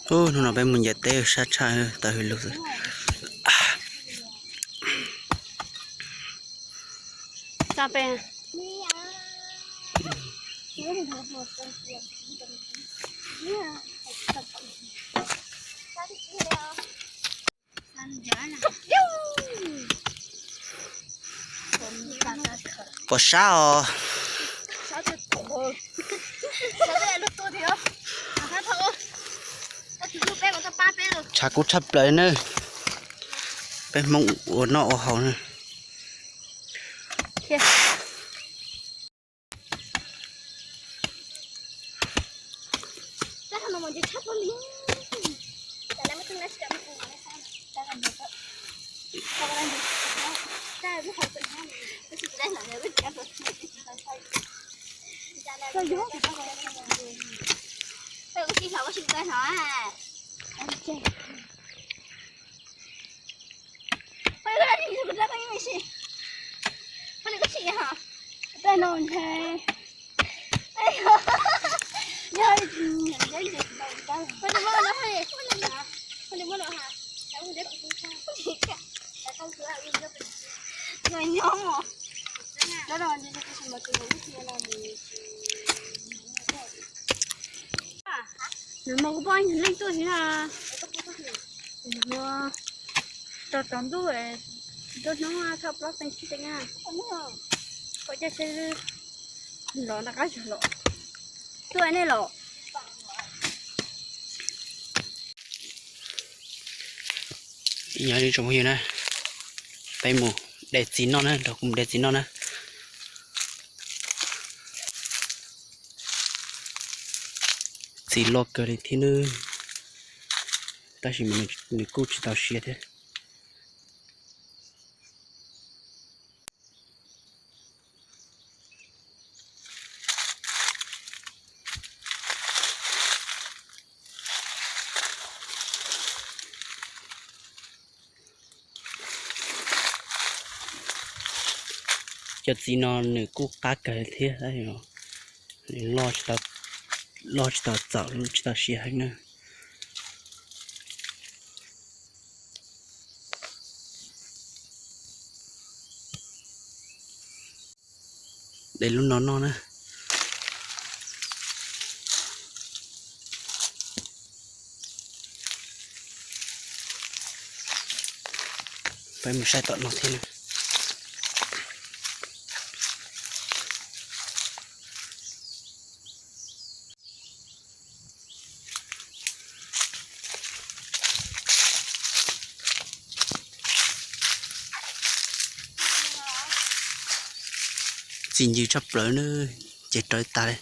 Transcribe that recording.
Hnub no peb mus ncaws teb sab tshaj tawm hws lug xwb. Puas sab os? Tshav kub tshaj plaws na. Peb Hmoob ua noj ua haus na. Nws mas kuv poj leej tuaj xwb na. Tos tsaus ntuj, ntuj hnub thaj plaub teev tsib teev na. Koj caij saib los nram qab zog los. Tuaj nej los. Nyob zoo tsoom phooj ywg na, peb mus de txiv noj na, nrog kuv mus de txiv noj na. Txiv loj kawg li thiab nawb, tab sis mas nws kuj tsis tau siav thiab. Cov txiv no nws kuj qab kawg thiab, loj tsis tau txaus tsis tau siav heev na. De lub no noj na. Peb mus saib tom no thiab na. Txi ncw tshaj plaws na, ces rawv tas li.